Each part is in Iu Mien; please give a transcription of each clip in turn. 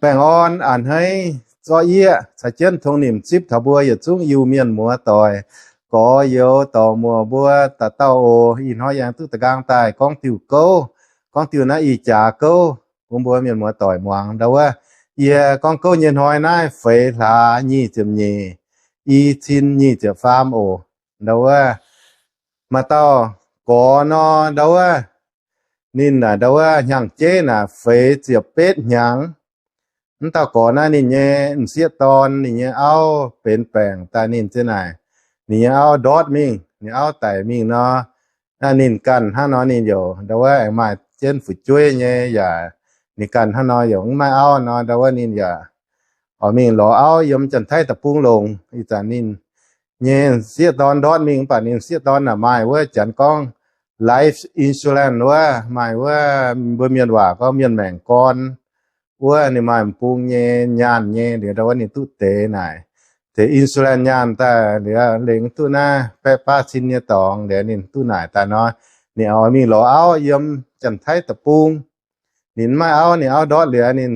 Baengh orn a'hneiv zorqv yieqv caux jienv tongx nimc zipv taux mbuo yietc zungv Iu-Mienh muoz-doic, gorx-youz, dorc-muoc mbuo dauh dauh oc. Ih hnoi yie aengx duqv da'nqaang daaih gorngv diuh gouv, gorngv diuh naaiv ih jaax gouv bun mbuo mienh muoz-doic muangx. Ndau wuov, yie gorngv gouv nyei hnoi naaiv feix hlaax nyic ziepc nyeic, i cin nyic ziepc faam oc. Ndau wuov, maaih dauh gorx nor, ndau wuov, ninh naaic ndau wuov hnyangx-jeiv naaic feix ziepc betv hnyangx. Mv dauh gorx naaiv ninh nyei m'sieqv dorn, ninh nyei auv benx baengc daaih ninh ziouc naaic, ninh nyei auv ndortv mingh, ninh auv daic mingh nor, ninh ganh hnangv nor ninh yaac ndau wuov aengx maaih jienv fu'jueiv nyei yaac ninh ganh hnangv nor yaac mv maaih auv nor, ndau wuov ninh yaac oix mingh lorz auv yiem Janx-Taiv deic-bung longc. Ih zanc ninh nyei sieqv dorn ndortv mingh mv baac ninh sieqv dorn naaic maaih wuov janx gorngv life insurance wuov, maaih wuov mbuo mienh waac gorngv mienh maengc gorn wuov, ninh maaih m'bung nyei nyaanh nyei liuz ndau wuov ninh duqv deix naaic, deix insurance nyaanh daaih liuz lengc duqv naaiv baeqv baav cin nyei dorngx liuz ninh duqv naaic daaih nor, ninh oix mingh lorz auv yiem Janx-Taiv deic-bung. Ninh mv maaih auv, ninh auv ndortv liuz ninh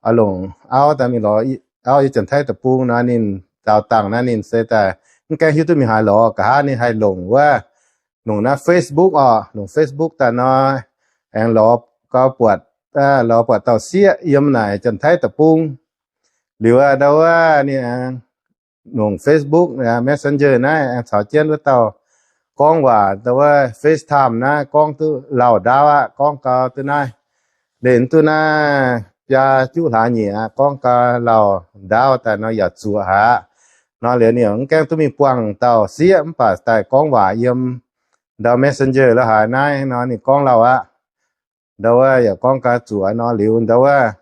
oix longc auv daaih mingh lorz auv yiem Janx-Taiv deic-bung nor, ninh daaux dangh naaiv ninh se daaih mv gaengh hiuv duqv mingh haaix lorz, nqa'haav ninh haih longc wuov, longc naaiv Facebook oc, longc Facebook daaih nor, aengx lorz gau buatc, lorz buatc dauh sieqv yiem naaic Janx-Taiv deic-bung. Liuz ndau wuov ninh aengx longc Facebook, Messenger naaiv aengx caux jienv wuov dauh gorngv waac, ndau wuov FaceTime naaiv gorngv duqv lauh ndaauv aqv, gorngv gau duqv naaiv, leih duqv naaiv biaa juqv hlaax nyieqc aqv, gorngv gau lauh ndaauv daaih nor yaac zuoqc haic aqv. Nor liuz ninh mv gaengh duqv mingh buangh dauh sieqv mv baac daaih gorngv waac yiem ndau Messenger la'haaix naaiv nor ninh gorngv lauh aqv. Ndau wuov yaac gorngv gau zuoqc nor liuz ndau wuov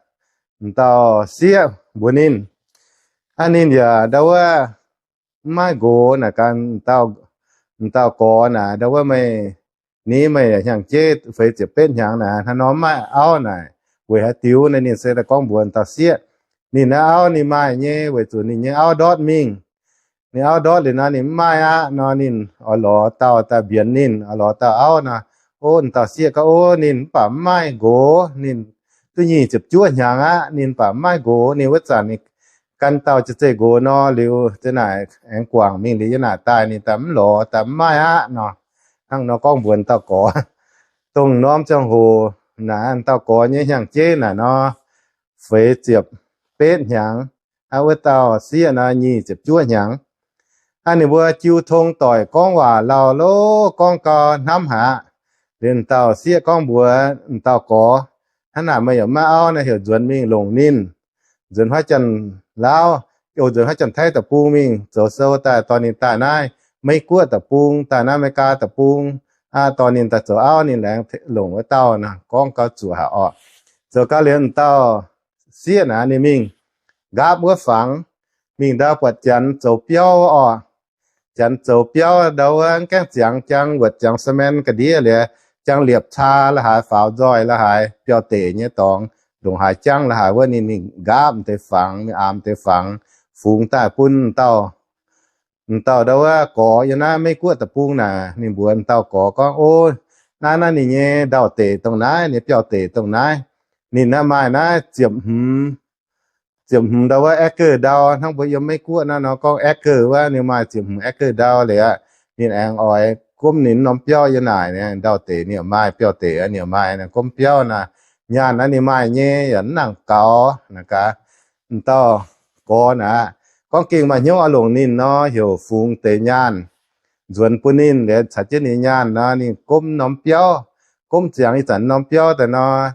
m'dauh sieqv mbuox ninh, aa, ninh yaac ndau wuov mv maaih nqox naaic ganh, m'dauh gorx naaic ndau wuov meih, ni meih hnyangx-jeiv feix ziepc betv hnyangx naaic hnangv nor mv maaih auv naaic weic haaix diuc naaic? Ninh se daaih gorngv mbuox dauh sieqv, ninh naaiv auv ninh maaih nyei weic zuqc ninh nyei auv ndortv mingh. Ninh auv ndortv liuz nor ninh mv maaih aqv nor ninh oix lorz dauh daaih mbienx ninh, oix lorz dauh auv nor. Ov, dauh sieqv gorngv, ov, ninh mv baac mv maaih nqox, ninh duqv nyic ziepc juov hnyangx aqv, ninh mv baac mv maaih nqox. Ninh wuov zanc ninh gan dauh jiex zeiv nqox nor liuz ziouc naaic aengx guangc mingh liuz yiem naaic daaih ninh daaih mv lorz, daaih mv maaih aqv nor. Hnangv nor gorngv mbuox dauh gorx. Dongh norm ziangh hoc naaic dauh gorx nyei hnyangx-jeiv naaic nor feix ziepc betv hnyangx, aa, wuov dauh sieqv nor nyic ziepc juov hnyangx. Aa, ninh mbuo jiu tong doic gorngv waac lauh lov gorngv gau hnamv haic aqv. Liuz dauh sieqv gorngv mbuox dauh gorx, hnangv naaic meih yaac maiv auv naaic heuc nzuonx mingh longc ninh, nzuonx huaiv Janx-Lauv, o, nzuonx huaiv Janx-Taiv deic-bung mingh zoux sou daaih dorh ninh daaih naaiv Meiv Guoqv deic-bung, daaih naaiv Meigaa deic-bung, aa, dorh ninh daaih zoux auv ninh laengz longc wuov dauh naaic. Gorngv gau zuqc haic orqc. Zoux gau liuz dauh sieqv naaic ninh mingh nqaapv wuov fangx, mingh ndau buatc Janx zoux biauv orqc. Janx zoux biauv ndau wuov mv gaengh ziangx jangx wuotc, ziangx ซีเมนต์ ga'ndiev liuz, jangx liepc caa la'haaix, faaux nzoih la'haaix, biauv-deic nyei dorngx, ndongc haaix jangv la'haaix wuov ninh mingh nqaapv deix fangx, mingh aamx deix fangx, fungx daaih bun dauh dauh ndau wuov gorx yiem naaiv Meiv Guoqv deic-bung naaic. Ninh mbuox dauh gorx gorngv, ov, naaiv naaiv ninh nyei ndau-deic dongh naaiv, ninh biauv-deic dongh naaiv. Ninh naaiv maaih naaiv ziepc hmz, ziepc hmz ndau wuov acre ndau, hnangv mbuo yiem Meiv Guoqv naaiv nor gorngv acre wuov, ninh maaih ziepc hmz acre ndau liuz aqv. Ninh aengx oix gomv ninh norm biauv yiem naaic, ndau-deic ninh maaih, biauv-deic ninh maaih, gomv biauv naaic. Nyaanh naaiv ninh maaih nyei yaac mv nangc gaux naaic gaax. Dauh gorx naaic gorngv gengh maaih hnyouv oix longc ninh nor, heuc fungx deix nyaanh nzuonx bun ninh liuz caux jienv ninh nyaanh nor, ninh gomv norm biauv, gomv ziangx ih zanc norm biauv daaih nor,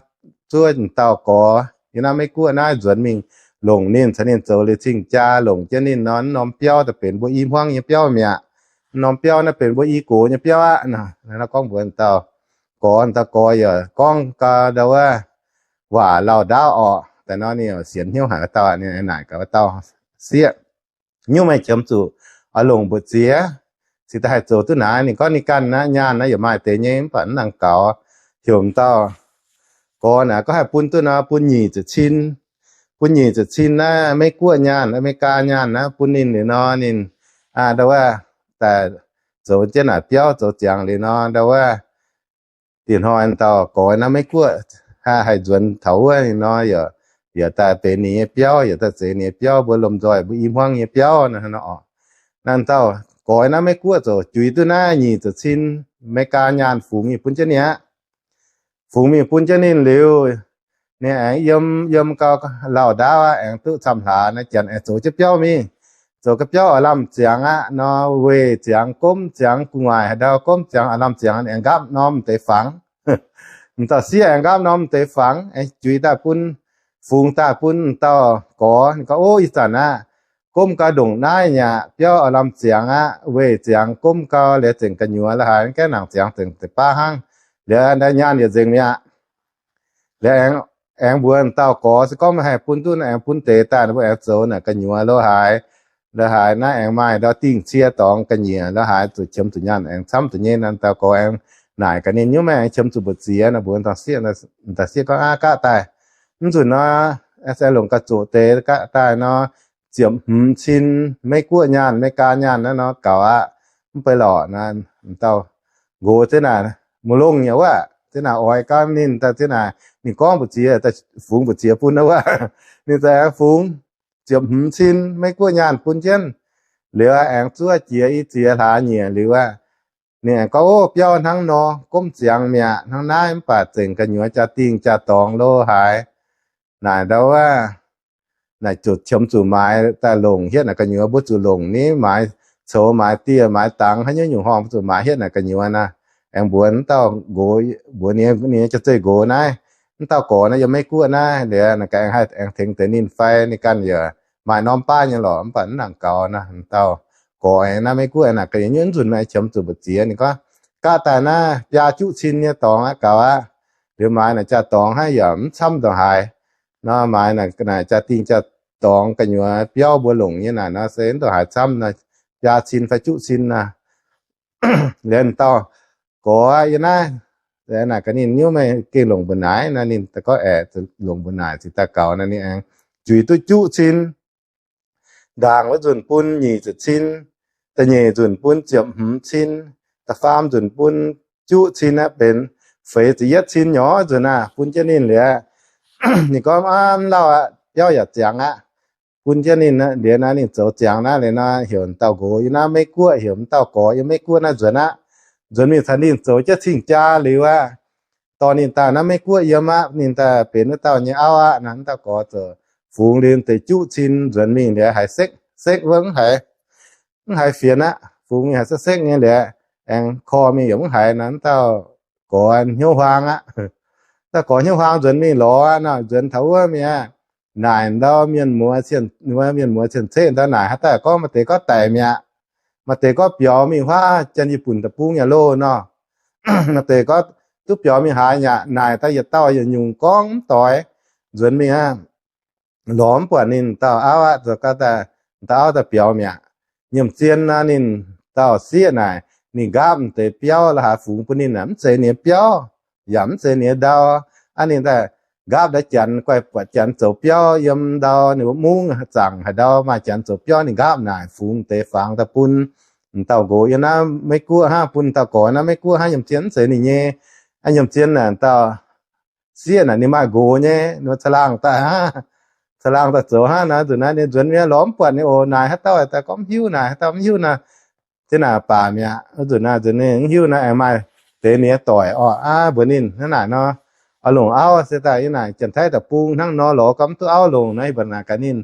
zuov dauh gorx yiem naaiv Meiv Guoqv naaiv nzuonx mingh longc ninh, caux ninh zoux liuz cing-jaa longc jienv ninh nor, norm biauv daaih benx mbuo i hmuangv nyei biauv mi'aqv. Norm biauv naaiv benx mbuo i gox nyei biauv aqv. Naaiv gorngv mbuox dauh gorx, dauh gorx yaac gorngv gau ndau wuov waac lauh ndaauv orqc. Daaih nor ninh sienx hnyouv haic wuov dauh, ninh naaic gaax wuov dauh sieqv, nyungc meih qiemx zuqc oix longc mbu'ziex cingx daaih haih zoux duqv naaic? Ninh gorngv ninh ganh naaiv nyaanh naaiv yaac maaih deix nyei mv baac mv nangc gaux. Heuc m'dauh gorx naaic gorngv haih bun duqv nor bun nyic ziepc cin, bun nyic ziepc cin naaiv Meiv Guoqv nyaanh, Aa^me^li^gaa nyaanh naaiv bun ninh liuz nor, ninh ndau wuov daaih zoux jienv naaic biauv zoux ziangx liuz nor, ndau wuov diex hnoi dauh gorx naaiv Meiv Guoqv haih nzuonx taux wuov nor yaac yietc daaih benx ninh nyei biauv, yietc daaih zeix ninh nyei biauv, mbuo lomh nzoih mbuo i hmuangv nyei biauv nor. Naaiv dauh gorx naaiv Meiv Guoqv ziouc juix duqv naaiv nyic ziepc cin Meiv Gaa nyaanh fungx mingh bun jienv ninh aqv. Fungx mingh bun jienv ninh liuz, ninh aengx yiem yiem gau lauh ndaauv aqv, aengx duqv camv hlaax naaiv janx aengx zoux jienv biauv mingh. Zoux gau biauv oix lamh ziangx aqv nor, weih ziangx, gomv ziangx, gu'nguaaic haaix ndau gomv ziangx, oix lamh ziangx aengx nqaapv norm deix fangx. M'dauh sieqv aengx nqaapv norm deix fangx, aengx juix daaih bun, fungx daaih bun m'dauh gorx. Ninh gorngv, Ov, ih zanc aqv, gomv gau ndongc naaiv nyei aqv, biauv oix lamh ziangx aqv, weih ziangx, gomv gau liuz zengc gu'nyuoz la'haaix, gaengh nangc ziangx zengc deix baav hnangv. Liuz nyaanh yietc nzengc mi'aqv. Liuz aengx, aengx mbuox m'dauh gorx, se gorngv meih haih bun duqv nor, aengx bun deix daaih, mbuo aengx zoux naaic gu'nyuoz lo haaix. Lo haaix naaiv aengx maaih ndau dingh cie dorngx ga'nyiec, lo haaix zuqc qiemx zuqc nyaanh aengx camv zuqc nyei nor. M'dauh gorx aengx naaic gaax ninh, Nyungc meih aengx qiemx zuqc mbu'ziex nor? Mbuox m'dauh sieqv, m'dauh sieqv gorngv, Aav, gaav daaih. Mv nzunc nor, se longc ga'zuqc deix gaav daaih nor, ziepc hmz cin Meiv Guoqv nyaanh, Meiv Gaa nyaanh naaiv nor gaux aqv. Mv bei lorqc nor, m'dauh nqox ziex naaic, mv longh nyei wuov, ziex naaic oix gau ninh daaih, ziex naaic ninh gorngv mbu'ziex, fungx mbu'ziex bun wuov. Ninh za'gengh fungx ziepc hmz cin Meiv Guoqv nyaanh bun jienv. Liuz aengx zuov jiex i ziex hlaax nyieqc liuz aqv, ninh aengx gorngv, Ov, biauv hnangv nor gomv ziangx mi'aqv, hnangv naaiv, mv baac zengc gu'nyuoz jaa-dingh jaa-dorngx lo haaix. Naaic ndau wuov, naaic zuqc qiemx zuqc maaiz daaih longc hietv naaic gu'nyuoz. Mbuo zuqc longc niv maaiz coux, maaiz dieh, maaiz dangx, haaix nyungc nyungc horngh mbuo zuqc maaiz hietv naaic gu'nyuoz naaic. Aengx mbuox m'dauh nqox, mbuox ninh nyei jauv-zeih nqox naaiv, m'dauh gorx naaiv yiem Meiv Guoqv naaiv. Liuz naaic gaax aengx haih aengx tengx deix ninh fai, ninh ganh yaac maaih norm baav nyei lorqc, mv baac mv nangc gaux nor. M'dauh gorx aengx naaiv Meiv Guoqv naaic gaax, Nyungc nzunc meih qiemx zuqc mbu'ziex? Ninh gorngv, Gaav daaih naaiv biaa juqv cin nyei dorngx aqv, gaux aqv. Liuz maaiz naaic jaa-dorngx hnangv yaac mv camv ndongc haaix. Nor maaiz naaic jaa-dingh jaa-dorngx gu'nyuoz biauv mbuo longc nyei naaic nor se mv ndongc haaix camv nor, biaa cin fai juqv cin nor. Liuz dauh gorx yiem naaiv, naaic gaax ninh, Nyungc meih gengh longc mbu'naaic? Nor ninh daaih gorngv, Aeqv, longc mbu'naaic ziqc daaih gaux. Nor ninh aengx juix duqv juqv cin. Ndaangc wuov nzunc bun nyic ziepc cin, da'nyeic nzunc bun ziepc hmz cin, da'faam nzunc bun juqv cin aqv, benx feix ziepc yietv cin nyei nzunc aah, bun jienv ninh liuz. Ninh gorngv, Aav, mv lauh aqv, biauv yaac ziangx aqv. Bun jienv ninh liuz naaiv, ninh zoux ziangx naaiv liuz nor, heuc dauh nqox yiem naaiv Meiv Guoqv, heuc m'dauh gorx yiem Meiv Guoqv naaiv nzuonx aqv. Nzuonx mingh caux ninh zoux jienv cing jaa liuz aqv, dorh ninh daaih naaiv Meiv Guoqv yiem aqv. Ninh daaih benx wuov dauh nyei auv aqv. Naaiv dauh gorx ziouc fungx liuz deix juqv cin nzuonx mingh liuz haiz sekv sekv wuov, mv haiz, mv haiz fienx aqv. Fungx mingh haiz sekv sekv nyei liuz, aengx korv mingh yaac mv haiz nor, dauh gorx hnyouv huaang aqv. Dauh gorx hnyouv huaang nzuonx mingh lorz aqv. Nor nzuonx taux wuov mi'aqv, naaic ndau mienh muoz, mienh muoz cien-ceqv ndau naaic, Haaix dauh gorngv maaih deix gorngv daic mi'aqv, maaih deix gorngv biaux mingh huaav Janx-Yietc Bun Deic-Bung yaac loh nor, maaih deix gorngv duqv biaux mingh haaix mi'aqv. Naaic daaih yietc dauh yietc nyungc gorngv mv doix. Nzuonx mingh aqv, lorz mv buatc ninh dauh auv aqv. Zoux gau daaih, dauh auv daaih biaux mi'aqv. Nyiemc zien nor, ninh dauh sieqv naaic, ninh nqaapv deix biauv la'haaix fungx bun ninh aeqv, mv zeiz ninh nyei biauv, yaac mv zeiz ninh nyei ndau. Aav, ninh daaih nqaapv daaih Janx, guaih buatc Janx zoux biauv yiem ndau, ninh mbuo mungv zaangc haaix ndau maaih Janx zoux biauv, ninh nqaapv naaic fungx deix fangx daaih bun dauh nqox yiem naaiv Meiv Guoqv hnangv, bun dauh gorx naaiv Meiv Guoqv hnangv. Nyiemc zien mv zeiz ninh nyei. Aav, nyiemc zien naaic dauh sieqv naaic ninh maaih nqox nyei, ninh caangh laangh daaih hnangv, caangh laangh daaih zoux hnangv. Nor nzunc naaiv ninh nzuonx mingh lorz mv buatc ninh oc. Naaic haaix dauh daaih gorngv mv hiuv, naaic haaix dauh mv hiuv nor, ziex naaic baac mi'aqv. Nzunc naaiv nzunc ninh mv hiuv naaic, aengx maaih deix ninh nyei doic orqv aav mbuox ninh hnangv naaic nor, Oix longc auv se daaih yiem naaic Janx-Taiv deic-bung hnangv nor, lorz gau mv duqv auv longc nor, mbuo naaic gaax ninh,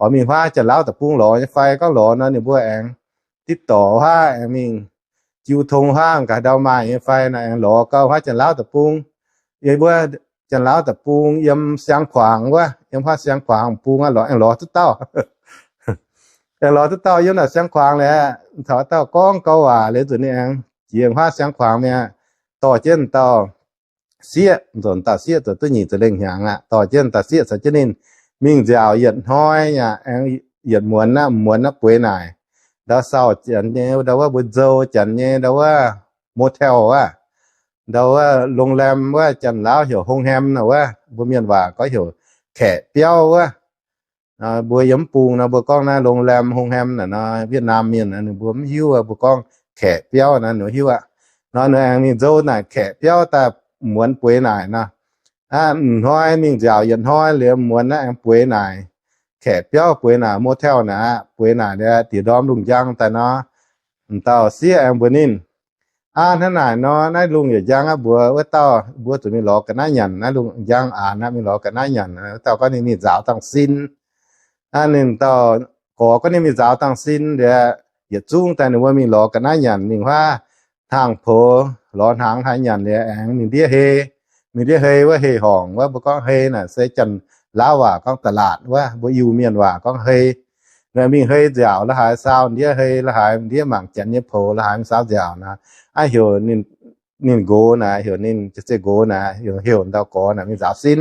Oix mingh huaav Janx-Lauv deic-bung lorz nyei fai? Gorngv lorz nor, ninh mbuo aengx ditv dorc huaav, aengx mingh jiu tong huaav, gaax ndau maaih nyei fai nor, aengx lorz gau huaav Janx-Lauv deic-bung. Yie mbuo Janx-Lauv deic-bung yiem siang-kuangx wuov, yiem huaav siang-kuangx bung aqv, lorz, aengx lorz duqv dauh. Aengx lorz duqv dauh yiem naaic siang-kuangx liuz, taux dauh gorngv gau waac liuz nzunc ninh aengx jiex huaav siang-kuangx mi'aqv, dorh jienv dauh sieqv, nzunc dauh sieqv zoux duqv nyic ziepc lengh hnyangx aqv, dorh jienv dauh sieqv caux jienv ninh mingh nziaauc yietc hnoi aqv, aengx yietc muonz aqv, muonz aqv bueix naaic ndau sauh Janx nyei, ndau wuov mbuo nzou Janx nyei ndau wuov motel aqv, ndau wuov โรงแรม wuov, Janx-Lauv heuc โรงแรม naaic wuov, mbuo mienh waac gorngv heuc kaeqv biauv wuov. Mbuo yiem mv bung nor mbuo gorngv naaiv โรงแรม โรงแรม naaic nor, Wietv^naam mienh ninh mbuo mv hiuv, mbuo gorngv kaeqv biauv naaic ninh hiuv aqv. Nor ninh aengx mingh nzou naaic kaeqv biauv daaih muonz bueix naaic nor, Hnoi mingh nziaauc yietc hnoi liuz, muonz naaiv aengx bueix naaic, kaeqv biauv bueix naaic motel naaic aqv, bueix naaic liuz diex ndorm lungh njang daaih nor, m'dauh sieqv aengx mbuox ninh, Aav, hnangv naaic nor, naaiv lungh yietc njang aqv, mbuox wuov dauh mbuo zuqc mingh lorz ga'naaiv nyanc. Naaiv lungh njang aanx aqv, mingh lorz ga'naaiv nyanc. Wuov dauh gorngv ninh mingh nzaaux dangh sin. Aav, ninh dauh gorx gorngv ninh mingh nzaaux dangh sin liuz, yietc zungv daaih ninh mbuo mingh lorz ga'naaiv nyanc. Mingh huaav hnaangx poux, lorz hnaangx haaix nyanc liuz aengx mingh ndiev hei. Mingh ndiev hei wuov, hei horngc wuov, mbuo gorngv hei naaic se Janx-Laauv waac gorngv ตลาด wuov, mbuo Iu-Mienh waac gorngv hei. Mingh hei nziaauc la'haaix, saau ndiev hei la'haaix, ndiev mangc janx nyei poux la'haaix, mingh saau nziaauc naaic, aav, heuc ninh nqox naaic, heuc ninh, se nqox naaic, heuc m'dauh gorx naaic mingh nzaaux sin.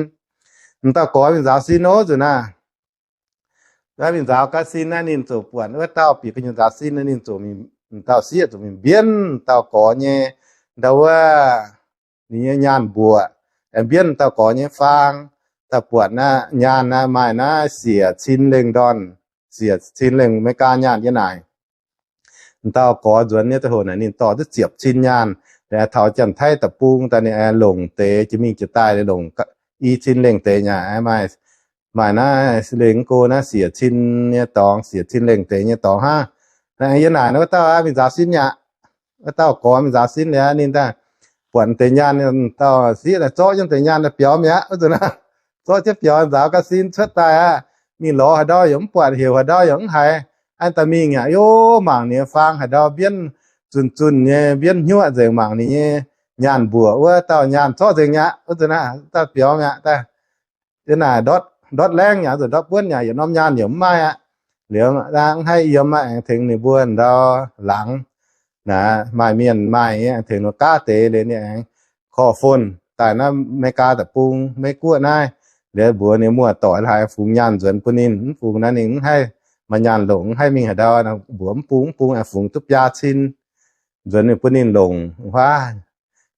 M'dauh gorx mingh nzaaux sin ov, nzunc naaiv mingh nzaaux ga'sin naaiv, ninh ziouc buatc wuov dauh bieqc gu'nyuoz nzaaux sin, ninh ziouc, m'dauh sieqv ziouc mingh mbienv dauh gorx nyei, ndau wuov, ninh nyei nyaanh mbuoqc, mbienv dauh gorx nyei faang, daaih buatc naaiv nyaanh naaiv maaih naaiv siec cin lengh ndorn, siec cin lengh Meigaa nyaanh yie naaic. M'dauh gorx nzuonx nyei ziangh hoc naaic, ninh dorh duqv ziepc cin nyaanh. Taux Janx-Taiv deic-bung daaih, ninh aengx longc deix, jiex mingh jiex daaih longc i cin lengh deix nyaanh. Maaih naaiv lengh go naaiv siec cin nyei dorngx, siec cin lengh deix nyei dorngx hnangv. Yie naaic wuov dauh mingh nzaaux sin aqv. Wuov dauh gorx mingh nzaaux sin liuz, ninh daaih buatc deix nyaanh, dauh sieqv daaih zorqv jienv deix nyaanh daaih biaux mi'aqv. Wuov zanc naaiv, zorqv jienv biaux, nzaaux ga'sin cuotv daaih aqv. Mingh lorz haaix ndau yaac mv buatc, heuc haaix ndau yaac mv haiz. Aav, daaih mingh aqv, yaac mangc ninh nyei faang haaix ndau mbienv zunh zunh nyei, mbienv hnyuoqv nzengc, mangc ninh nyei nyaanh mbuoqc wuov dauh nyaanh zorqv nzengc mi'aqv. Wuov zanc naaiv daaih biaux mi'aqv, daaih naaic ndortv laengv yaac nzunc ndortv buonv yaac yietc norm nyaanh yaac mv maaih aqv. Liuz mv haih yiem aqv, aengx tengx ninh mbuo ndau laangz. Naaiv maaih mienh maaih nyei, aengx tengx ninh gaav deix liuz, ninh aengx korv-fon daaih naaiv Meigaa deic-bung, Meiv-Guoqv naaiv. Liuz mbuox ninh muoz-doic la'haaix fungx nyaanh nzuonx bun ninh, mv fungx naaiv ninh mv haih maaih nyaanh longc, mv haih mingh haaix ndau. Mbuox mv bung, mv bung aengx fungx duqv biaa cin nzuonx bun ninh longc huaav.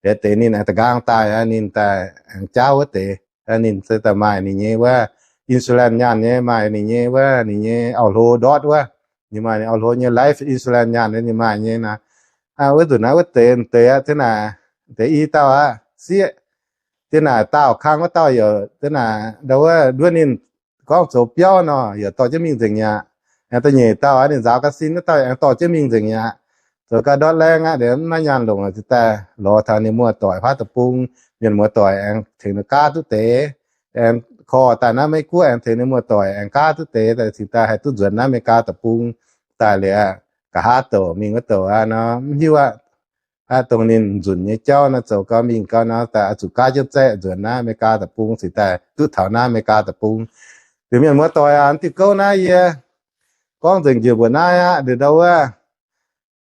Liuz deix ninh aengx da'nqaang daaih, ninh daaih aengx jaauv wuov deix, ninh se daaih maaih ninh nyei wuov insurance nyaanh nyei, maaih ninh nyei wuov, ninh nyei auv-hlo ndortv wuov, ninh maaih ninh auv-hlo nyei life insurance nyaanh, ninh maaih nyei naaiv. Wuov nzunc naaiv wuov deix, deix aqv, deix naaic, deix i dauh aqv, sieqv. Deix naaic daauh kang wuov dauh yaac deix naaic ndau wuov nduov ninh gorngv zoux biauv nor, yaac dorh jienv mingh nzengc mi'aqv. Aengx da'nyeic dauh aqv, ninh nzaaux ga'sin wuov dauh aengx dorh jienv mingh nzengc mi'aqv. Zoux gau ndortv laengv aqv, liuz mv maaih nyaanh longc, cingx daaih lorz taux ninh muoz-doic huaav deic-bung, mienh muoz-doic aengx tengx ninh gaav duqv deix, aengx korv daaih naaiv Meiv-Guoqv, aengx tengx ninh muoz-doic aengx gaav duqv deix, cingx daaih haih duqv nzuonx naaiv Meigaa deic-bung daaih liuz, nqa'haav douc mingh wuov douc aqv nor mv hiuv aqv. Aqv, dongh ninh nzunc nyei jauv naaiv zoux gau mingh gau nor, daaih oix zuqc gaav jienv zaeqv nzuonx naaiv Meigaa deic-bung cingx daaih duqv taux naaiv Meigaa deic-bung. Liuz mienh muoz-doic aac, diuh gouv naaiv yie gorngv nzengc njiec mbuoqc naaiv aqv. Liuz ndau wuov,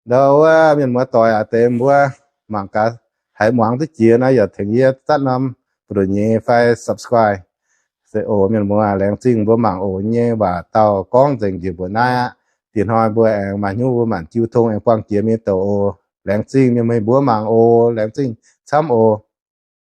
ndau wuov mienh muoz-doic aac, deix mbuo mangc gaax, haiz muangx duqv jiex nor yaac tengx yie zatv norm buoz-ndoqv nyeiz fai subscribe se oc. Mienh muoz, laengz zingh mbuo mangc oc. Nyei waac dauh gorngv nzengc njiec mbuoqc naaiv aqv. Dieh hnoi mbuo aengx maaih hnyouv mbuo maanc jiu tong aengx buangh jiex mingh douc oc. Laengz zingh mienh muoz mbuo mangc oc. Laengz zingh camv oc.